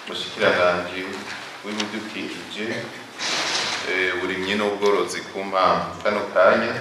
Mushikiranganji w'ibidukikije, uburimyi n'ubworozi kumpa kano kanya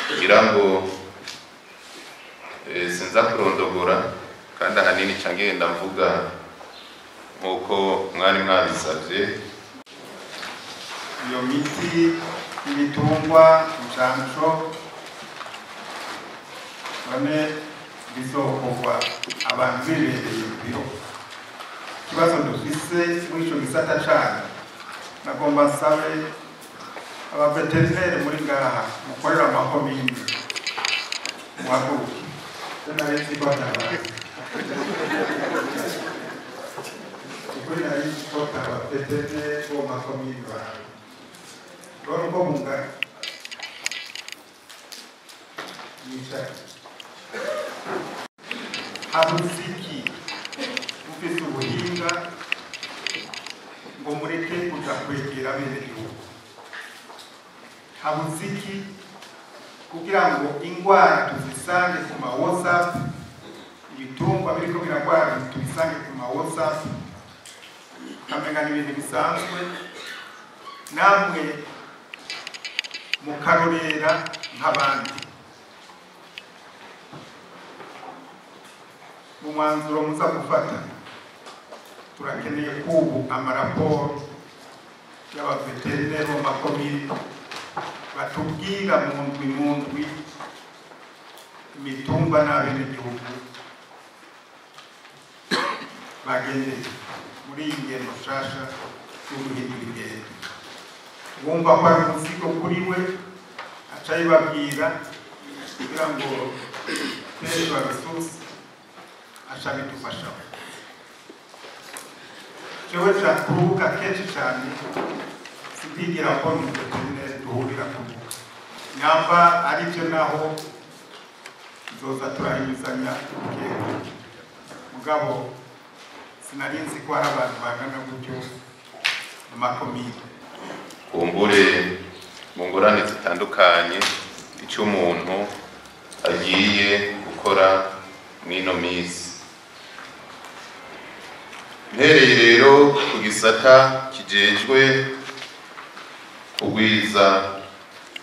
kugira ngo sinza kurondogora, kandi ahanini ca ngenda mvuga nk'uko mwari mwabisavye. Iyo miti y'ibitungwa, incanco, none bizokorwa abantu bibereye mu biro? Ikibazo dufise muri ico gisata cane, nagomba nsabe abaveterineri muri ngaha mukorera amakomine muhaguruke. Nari nzi ko atabazi ukuri, nari nzi ko abaveterineri bo mu makomine bahari. Urabona uko mungana, yicaye habuze iki? Mufise ubuhinga ngo mureke kuja kwegera abenegihugu. Habuze iki kugira ngo ingwara tuzisange ku ma WhatsApp, ibitungwa biriko biragwara tubisange ku ma WhatsApp, ukamenga ni ibintu bisanzwe, namwe mukarorera nk'abandi? Mu mwanzuro muza gufata, turakeneye kubu amaraporo y'abaveterineri bo makomine batubwira mu ndwi mu ndwi imitumba n'abenegihugu bagendeye muri iyi ngendo nshasha yo guhindura ingendo. Wumva ko ari umuzigo kuri we, aca yibabwira kugira ngo tejo resource aca bidufashamo. Jewe nja kurubuka kenshi cyane, sindigera mbona umuveterineri duhurira kurubuka. Nyamba aribyo, naho nzoza turahinyuzanya bukebuke, mugabo sinari nzi ko hari abantu bangana gutyo mu makomine. Kumbure mu ngorane zitandukanye icyo umuntu agiye gukora mw'ino minsi, mpereye rero ku gisata kijejwe kugwiza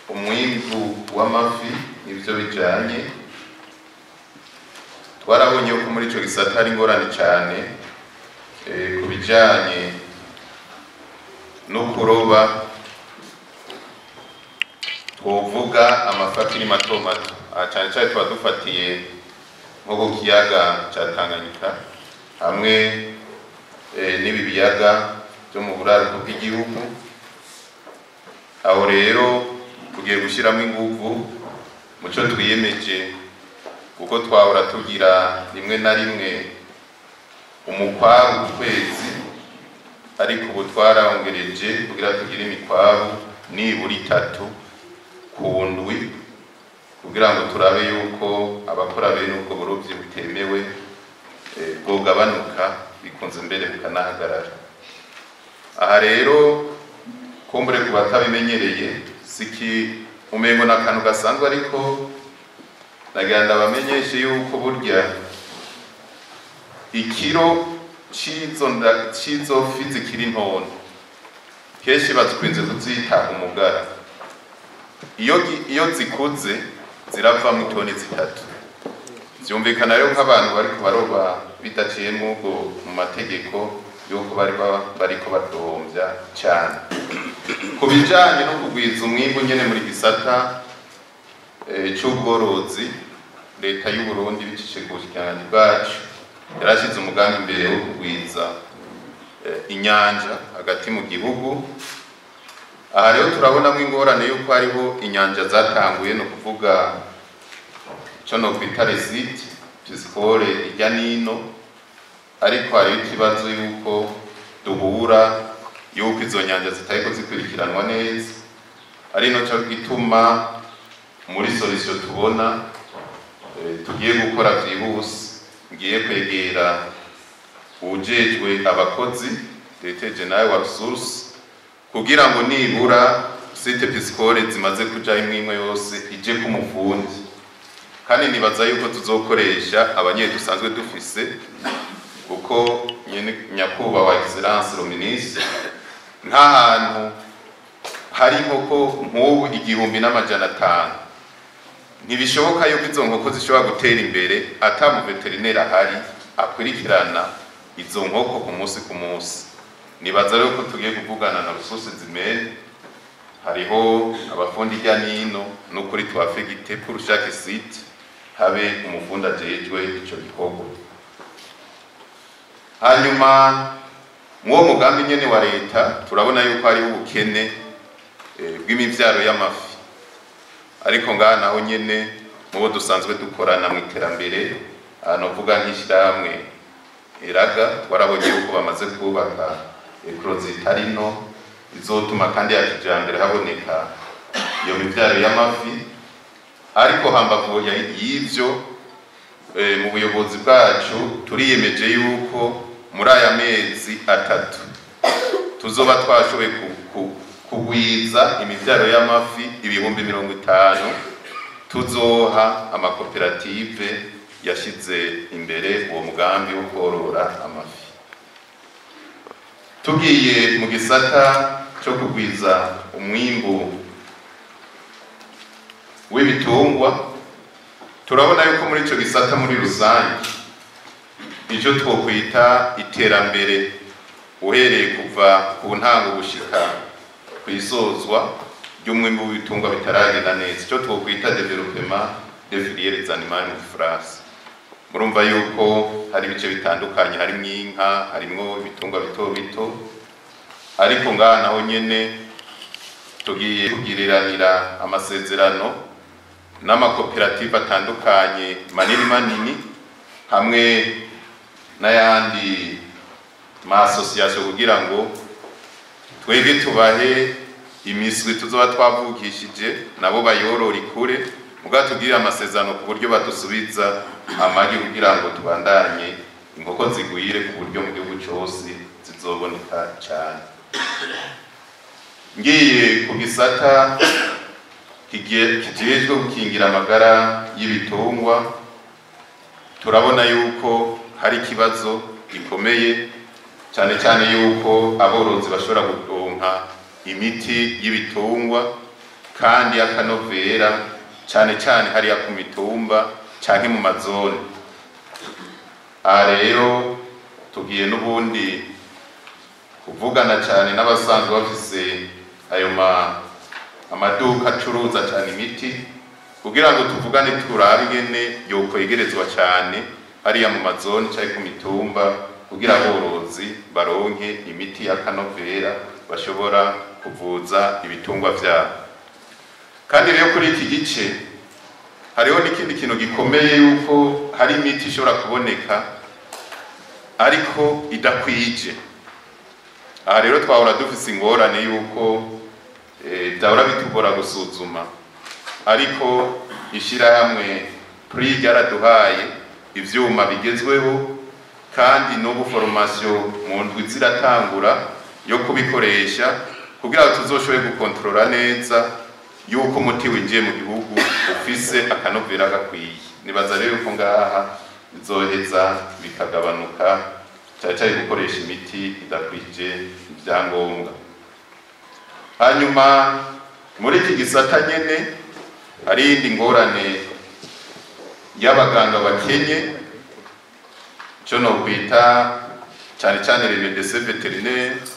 umwimbu w'amafi n'ivyo bijanye, twarabonye ko muri ico gisata hari ingorane cane ku bijanye no kuroba, twovuga amafi akiri mato mato. Aha cane cane tuba dufatiye nko ku kiyaga ca Tanganyika hamwe n'ibi biyaga byo mu buraruko bw'igihugu. Aho rero tugiye gushyiramo inguvu muco twiyemeje, kuko twahora tugira rimwe na rimwe umukwabu ku kwezi, ariko ubu twarongereje kugira tugire imikwabu nibura 3 ku ndwi, kugira ngo turabe yuko abakora bene ubwo burobyi butemewe bwogabanuka, bikunze mbere bukanahagarara. Aha rero kumbure ku batabimenyereye siki umengo ni akantu gasanzwe, ariko nagira ndabamenyeshe yuko burya ikiro c'izo fi zikiri ntonto, kenshi bazikunze kuzita umugara, iyo zikuze ziravamwo itoni 3. Vyumvikana rero nk'abantu bariko baroba bidaciye mw'ubwo mu mategeko yuko bari bariko badombya cyane. Ku bijanye no kugwiza umwimbu nyene muri gisata c'ubworozi, leta y'u Burundi bicishije ku bushikiranganji bwacu yarashize umugambi imbere wo kugwiza inyanja hagati mu gihugu. Aha rero turabonamwo ingorane yuko hariho inyanja zatanguye, no kuvuga ico no kwita resite piscicole irya nino, ariko hariho ikibazo yuko duhura yuko izo nyanja zitariko zikurikiranwa neza, ari naco gituma muri solution tubona tugiye gukora vyihuse, ngiye kwegera uwujejwe abakozi, directeur général wa ressources, kugira ngo nibura site piscicole zimaze kuja imwe imwe yose ije ku mufundi. Kandi nibaza yuko tuzokoresha abanyeshuri dusanzwe dufise, kuko nyakubahwa Excellence le ministre, nk'ahantu hari inkoko nk'ubu 1500, ntibishoboka yuko izo nkoko zishobora gutera imbere ata mu vétérinaire ahari akurikirana izo nkoko ku munsi ku munsi. Nibaza rero ko tugiye kuvugana na ressources humaines, hariho abafundi hirya nino, n'ukuri twafegite pour chaque site habe umufundi ajejwe ico gikorwa. Hanyuma mw'uwo mugambi nyene wa leta, turabona yuko hariho ubukene bw'imivyaro y'amafi, ariko ngaha naho nyene mubo dusanzwe dukorana mu iterambere, novuga nk'ishirahamwe Eraga, twarabonye yuko bamaze kubaka éclos zitari nto izotuma kandi ya kijambere haboneka iyo mivyaro y'amafi. Ariko hambavu y'ivyo, mu buyobozi bwacu turiyemeje yuko muri aya mezi 3 tuzoba twashoboye kugwiza imivyaro y'amafi 50,000, tuzoha amakoperative yashize imbere uwo mugambi wo korora amafi. Tugiye mu gisata cyo kugwiza umwimbu w'ibitungwa, turabona yuko muri ico gisata muri rusange icyo twokwita iterambere, uhereye kuva ku ntango gushika ku isozwa ry'umwimbu w'ibitungwa, bitaragenda neza, icyo twokwita développement des filières animales mu Gifaransa. Murumva yuko hari ibice bitandukanye, harimwo inka, harimwo ibitungwa bito bito, ariko ngaha naho nyene tugiye kugiriranira amasezerano n'amakoperative atandukanye manini manini hamwe n'ayandi ma association, kugira ngo twebwe tubahe imiswi tuzoba twavukishije, nabo bayorora ikure, mugabo tugirire amasezerano ku buryo badusubiza amagi, kugira ngo tubandanye inkoko zigwire ku buryo mu gihugu cose zizoboneka cyane. Ngiye ku gisata kijejwe gukingira amagara y'ibitungwa, turabona yuko hari ikibazo gikomeye cyane cyane yuko aborozi bashobora kuronka imiti y'ibitungwa kandi y'akanovera, cyane cyane hariya ku mitumba canke mu mazone. Aha rero tugiye n'ubundi kuvugana cyane n'abasanzwe bafise ayo ma amaduka acuruza cyane imiti, kugira ngo tuvugane turabe ingene yokwegerezwa cyane hariya mu mazone canke ku mitumba, kugira aborozi baronke imiti y'akanovera bashobora kuvuza ibitungwa vyabo. Kandi rero kuri iki gice hariho n'ikindi kintu gikomeye, yuko hari imiti ishobora kuboneka ariko idakwije. Aha rero twahora dufise ingorane yuko byahora bitugora gusuzuma, ariko ishyirahamwe PRI ryaraduhaye ivyuma bigezweho, kandi n'ubu formation mu ndwi ziratangura yo kubikoresha, kugira ngo tuzoshobore gukontorora neza yuko umuti winjiye mu gihugu ufise akanovera gakwiye. Nibaza rero yuko ngaha bizoheza bikagabanuka cyane cyane gukoresha imiti idakwije ibyangombwa. Hanyuma muri iki gisata nyene hari iyindi ngorane y'abaganga bakenye, cyo no kwita cyane cyane les médecins vétérinaires.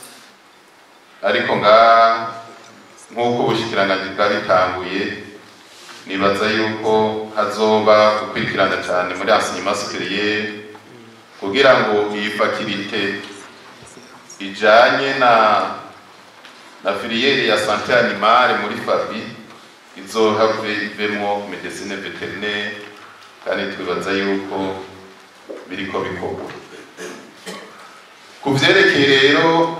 Ariko ngaha, nk'uko ubushikiranganji bwabitanguye, nibaza yuko hazoba gukurikirana cyane muri enseignement supérieur, kugira ngo iyi faculté ijanye na filière ya santé animale muri FABI izohave ivemwo médecine vétérinaire, kandi twibaza yuko biriko bikorwa. Ku vyerekeye rero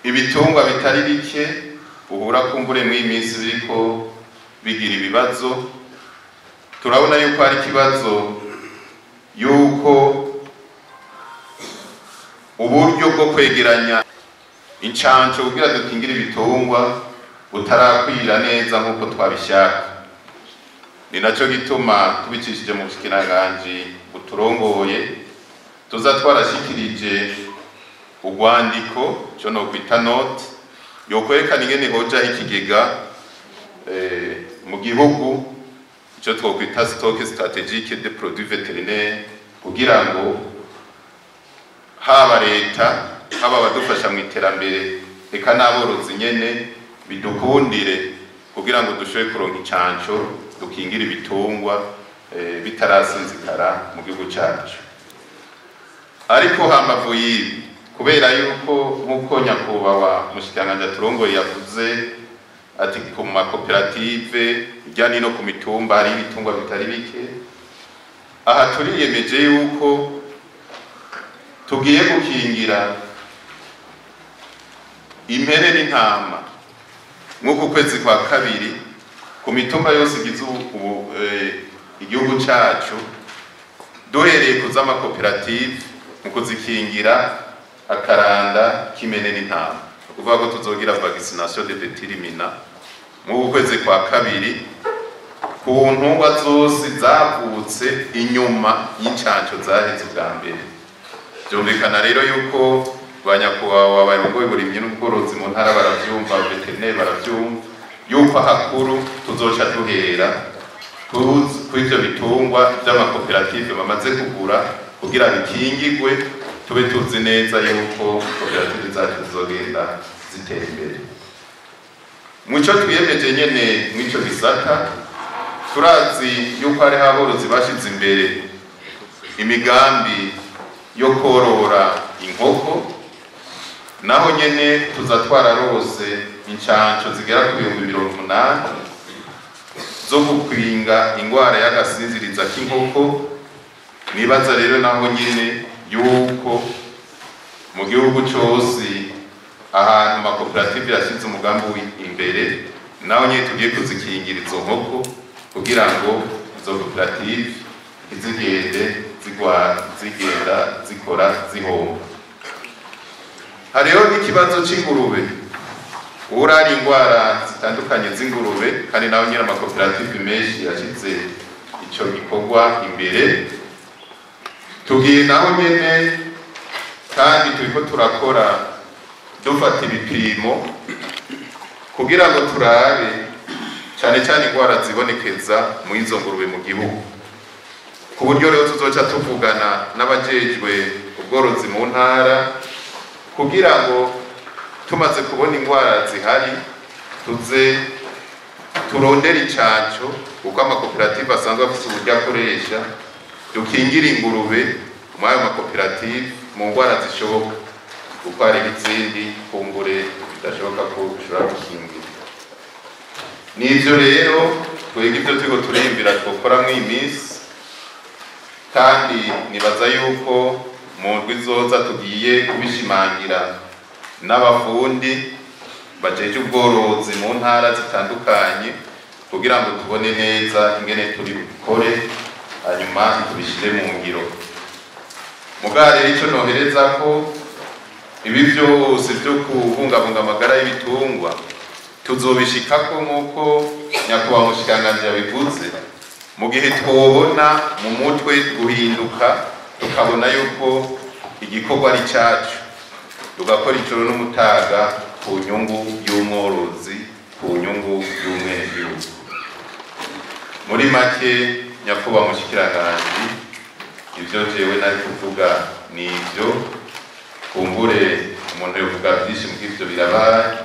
ibitungwa bitari bike uhura kumbure mw'iyi minsi biriko bigira ibibazo, turabona yuko hari ikibazo yuko uburyo bwo kwegeranya incanco kugira dukingire ibitungwa butarakwira neza nk'uko twabishaka. Ni naco gituma tubicishije mu bushikiranganji buturongoye Tuza twarashikirije urwandiko, cyo no kwita note, yokwerekana ingene hojaho ikigega mu gihugu, icyo twokwita stock stratégique de produits vétérinaires, kugira ngo haba leta, haba abadufasha mu iterambere, eka n'aborozi nyene bidukundire kugira ngo dushobore kuronka icanco dukingira ibitungwa bitarasinzikara mu gihugu cacu. Ariko hambavu y'ibi, kubera yuko nk'uko nyakubahwa mushikiranganji aturongoye yavuze ati ku makoperative hirya nino ku mitumba hari ibitungwa bitari bike, aha turiyemeje yuko tugiye gukingira impene n'intama nk'uku kwezi kwa kabiri ku mitumba yose igize igihugu cacu, duhereye ku z'amakoperative mu kuzikingira akaranda k'impene n'intama. Ni ukuvuga ko tuzogira vaccination de détermina mu kwezi kwa kabiri ku ntungwa zose zavutse inyuma y'incanco zaheze ubwa mbere. Byumvikana rero yuko ba nyakubahwa barongoye uburimyi n'ubworozi mu ntara baravyumva, abaveterineri baravyumva yuko hakuru tuzoca duhera kuri ivyo bitungwa vy'amakoperative bamaze kugura kugira bikingigwe, tube tuzi neza yuko koperative zacu zizogenda zitera imbere. Muco twiyemeje nyene mw'ico gisata, turazi yuko hariho aborozi bashize imbere imigambi yo korora inkoko, naho nyene tuza twararose incanco zigera ku 80,000 zo gukwinga ingwara y'agasinziriza k'inkoko. Nibaza rero naho nyene yuko mu gihugu cose ahantu amakoperative yashize umugambi imbere, naho nyene tugiye kuzikingira izo nkoko kugira ngo izo koperative ntizigende zigenda zikora zihomba. Hariho n'ikibazo c'ingurube, urari ingwara zitandukanye z'ingurube, kandi naho nyene amakoperative menshi yashize ico gikorwa imbere. Tugiye naho nyene kandi turiko turakora dufata ibipimo kugira ngo turabe cane cane ingwara zibonekeza mu izo ngurube mu gihugu, ku buryo rero tuzoca tuvugana n'abajejwe ubworozi mu ntara kugira ngo tumaze kubona ingwara zihari tuze turondere icanco, kuko amakoperative asanzwe afise uburyo akoresha, dukingira ingurube muri ayo makoperative mu ngwara zishoboka, kuko hari n'izindi kumbure bidashoboka ko ushobora gukingira. Nivyo rero twebwe ivyo turiko turiyumvira twokora mw'iyi minsi, kandi nibaza yuko mu ndwi zoza tugiye kubishimangira n'abafundi bajeje ubworozi mu ntara zitandukanye kugira ngo tubone neza ingene turi bukore, hanyuma tubishire mu ngiro. Mugabo rero ico nohereza ko ibi vyose vyo kubungabunga amagara y'ibitungwa tuzobishikako nk'uko nyakubahwa mushikiranganji yabivuze, mu gihe twobona mu mutwe guhinduka tukabona yuko igikorwa ari cacu, tugakora ijoro n'umutaga ku nyungu y'umworozi, ku nyungu y'umwenegihugu. Muri make nyakubahwa mushikiranganji, ivyo jewe nari kuvuga ni ivyo, kumbure umuntu yovuga vyinshi mu ivyo birabaye.